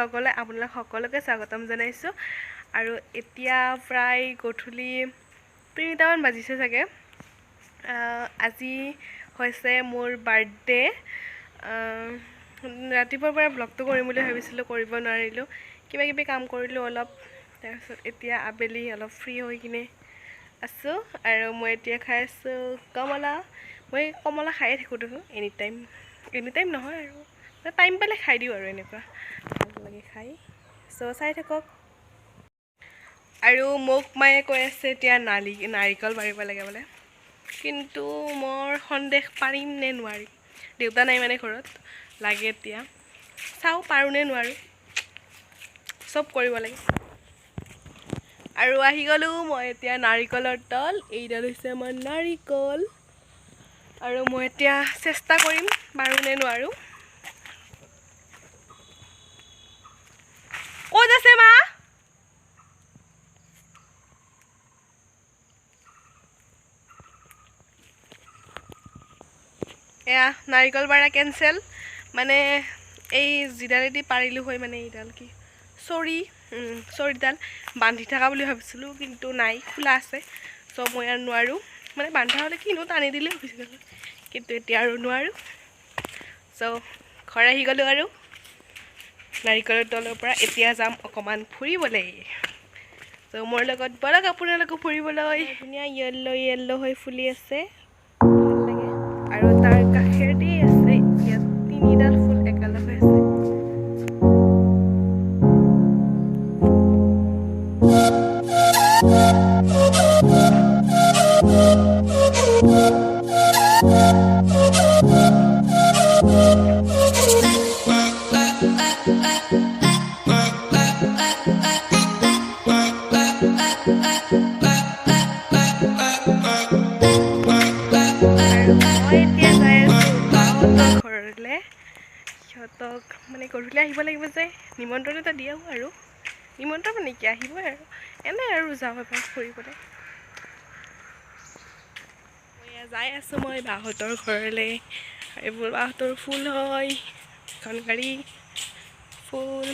ব্লগলৈ আপোনালোক সকলোকে স্বাগতম জনাইছোঁ। আৰু এতিয়া প্ৰায় গধূলি 3টামান বাজিছে চাগে। আজি হৈছে মোৰ বাৰ্থডে। ৰাতিপুৱাৰ পৰা ব্লগটো কৰিম বুলি ভাবিছিলোঁ, কৰিব নোৱাৰিলোঁ, কিবা কিবি কাম কৰিলোঁ অলপ। তাৰপিছত এতিয়া আবেলি অলপ ফ্ৰী হৈ কিনে আছোঁ। আৰু মই এতিয়া খাই আছোঁ কমলা। মই কমলা খায়ে থাকোঁ দেখোন এনি টাইম, এনি টাইম নহয় আৰু টাইম পালে খাই দিওঁ আৰু, এনেকুৱা ভাল লাগে খাই। চ' চাই থাকক। আৰু মোক মায়ে কৈ আছে এতিয়া নাৰিকল পাৰিব লাগে বোলে, কিন্তু মোৰ সন্দেহ পাৰিম নে নোৱাৰিম। দেউতা নাই মানে ঘৰত, লাগে এতিয়া চাওঁ পাৰোঁ নে নোৱাৰোঁ, চব কৰিব লাগে। আৰু আহি গ'লোঁ মই এতিয়া নাৰিকলৰ তল। এইডাল হৈছে আমাৰ নাৰিকল। আৰু মই এতিয়া চেষ্টা কৰিম পাৰোঁ নে নোৱাৰোঁ। ক'ত আছে মা? এয়া নাৰিকল পাৰা কেঞ্চেল। মানে এই যিডালেদি পাৰিলোঁ হয়, মানে এইডাল কি চৰি, চৰিডাল বান্ধি থকা বুলি ভাবিছিলোঁ, কিন্তু নাই, খোলা আছে। চ' মই আৰু নোৱাৰোঁ, মানে বান্ধা হ'লে কিনো টানি দিলে গুচি গ'ল, কিন্তু এতিয়া আৰু নোৱাৰোঁ। চ' ঘৰ আহি গ'লোঁ আৰু নাৰিকলৰ তলৰ পৰা। এতিয়া যাম অকণমান ফুৰিবলৈ। চ' মোৰ লগত ব'লক আপোনালোকো ফুৰিবলৈ। ধুনীয়া য়েল্ল' য়েল্ল' হৈ ফুলি আছে, ভাল লাগে। আৰু তাৰ কাষেদি আছে ইয়াত তিনিডাল ফুল একেলগে আছে। আৰু মই এতিয়া যাই আছোঁ মাহঁতৰ ঘৰলৈ। সিহঁতক মানে গধূলি আহিব লাগিব যে, নিমন্ত্ৰণ এটা দিয়াও আৰু, নিমন্ত্ৰণ মানে কি আহিবই আৰু, এনেই আৰু যাওঁ এবাৰ ফুৰিবলৈ। মই এয়া যাই আছোঁ মই বাহঁতৰ ঘৰলৈ। এইবোৰ বাহঁতৰ ফুল হয়, এখন গাড়ী ফুল।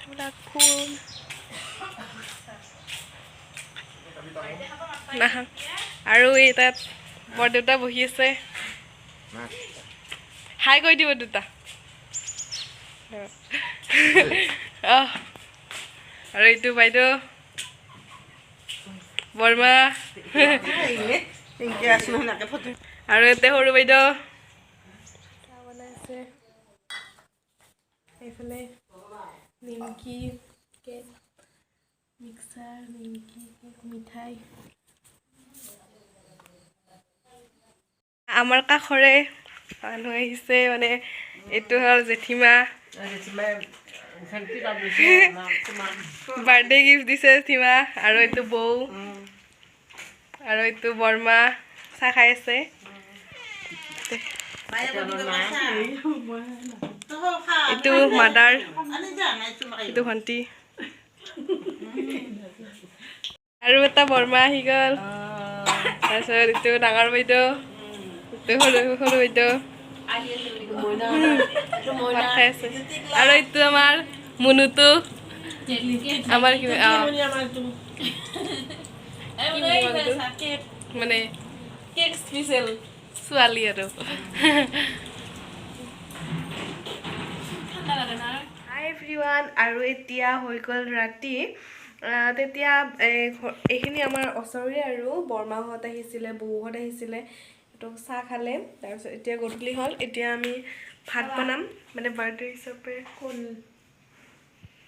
এইবিলাক ফুল নাহা। আৰু এই তাত বৰদেউতা বহি আছে, হাই কৈ দিব দুটা। অঁ, আৰু এইটো বাইদেউ বৰমা, আৰু ইয়াতে সৰু বাইদেউ চাহ বনাই আছে। এইফালে নিমকি, কেক, মিক্সাৰ, নিমকি, কেক, মিঠাই। আমাৰ কাষৰে মানুহ আহিছে, মানে এইটো হ'ল জেঠীমা, বাৰ্থডে গিফ্ট দিছে জেঠীমা। আৰু এইটো বৌ, আৰু এইটো বৰমা চাহ খাই আছে। এইটো মাদাৰ, এইটো ভণ্টি, আৰু এটা বৰমা আহি গ'ল। তাৰপিছত এইটো ডাঙৰ বাইদেউ, এইটো সৰু সৰু বাইদেউ ভাত খাই আছে। আৰু এইটো আমাৰ মুনুটো, আমাৰ কিবা মানে কেক স্পেচিয়েল ছোৱালী আৰু। হাই এভৰিৱান, আৰু এতিয়া হৈ গ'ল ৰাতি। তেতিয়া এইখিনি আমাৰ ওচৰৰে আৰু বৰমাহঁত আহিছিলে, বৌহঁত আহিছিলে, সিহঁতক চাহ খালে। তাৰপিছত এতিয়া গধূলি হ'ল, এতিয়া আমি ভাত বনাম। মানে বাৰ্থডে হিচাপে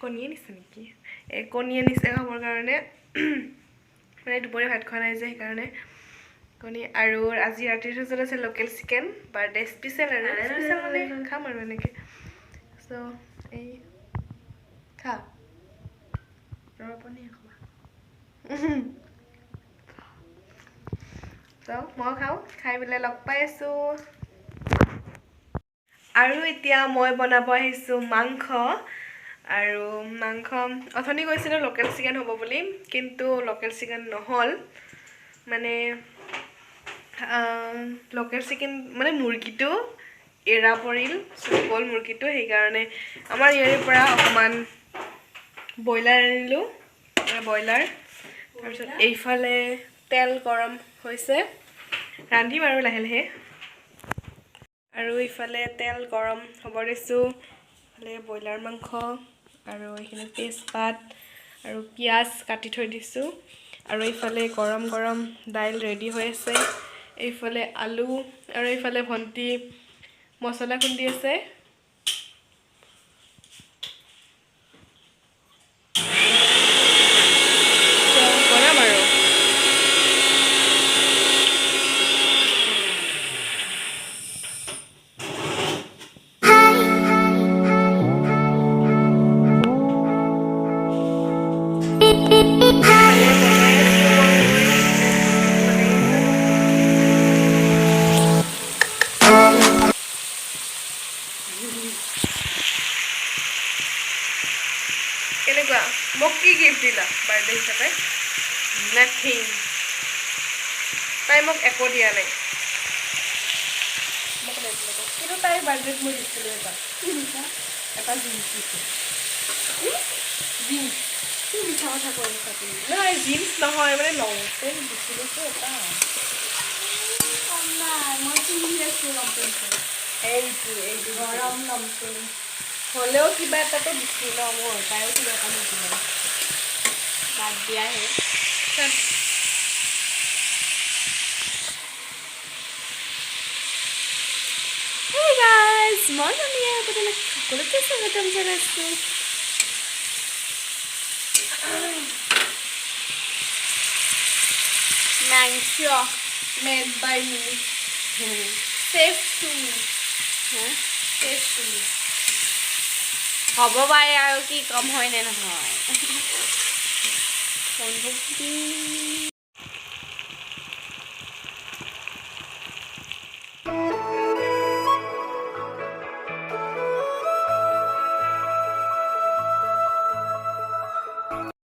কণী আনিছে নেকি? এই কণী আনিছে খাবৰ কাৰণে, মানে দুপৰীয়া ভাত খোৱা নাই যে সেইকাৰণে কণী। আৰু আজি ৰাতিৰ সাজত আছে লোকেল চিকেন, বাৰ্থডে স্পেচিয়েল আৰু, স্পেচিয়েল মানে খাম আৰু এনেকৈ। চ' এই খা। চ' মই খাওঁ, খাই পেলাই লগ পাই আছোঁ। আৰু এতিয়া মই বনাব আহিছোঁ মাংস। আৰু মাংস অথনি কৈছিলোঁ লোকেল চিকেন হ'ব বুলি, কিন্তু লোকেল চিকেন নহ'ল। মানে লোকেল চিকেন মানে মুৰ্গীটো এৰা পৰিল, গ'ল মুৰ্গীটো, সেইকাৰণে আমাৰ ইয়াৰে পৰা অকণমান ব্ৰইলাৰ আনিলোঁ, ব্ৰইলাৰ। তাৰপিছত এইফালে তেল গৰম হৈছে, ৰান্ধিম আৰু লাহে লাহে। আৰু ইফালে তেল গৰম হ'ব দিছোঁ, ইফালে ব্ৰইলাৰ মাংস আৰু এইখিনি তেজপাত আৰু পিঁয়াজ কাটি থৈ দিছোঁ। আৰু এইফালে গৰম গৰম দাইল ৰেডি হৈ আছে, এইফালে আলু আৰু এইফালে ভণ্টি মছলা খুন্দি আছে। বনাম আৰু। কেনেকুৱা, মোক কি গিফ্ট দিলা বাৰ্থডে হিচাপে? নাথিং। তাই মোক একো দিয়া নাই, মোক নিদিলে। কিন্তু তাইৰ বাৰ্থডেত মই দিছিলোঁ এটা এটা জিন্স দিছোঁ। জিন্স? কি মিছা কথা কৈ আছা তুমি? নহয়, জিন্স নহয়, মানে লং পেণ্ট দিছিলোঁ এটা। নাই, মই পিন্ধি আছোঁ লং পেণ্টটো। এইটো এইটো গৰম লং পেণ্ট। হ'লেও কিবা এটাতো দিছোঁ ন মই, তাইও কিবা এটা নিদিলে। বাদ দিয়াহে। Hey guys, মই ধুনীয়া, আপোনালোক সকলোকে স্বাগতম জনাইছোঁ। মাংস made by me, safe to me, safe to me। হ'ব পাৰে আৰু কি কম, হয়নে নহয়?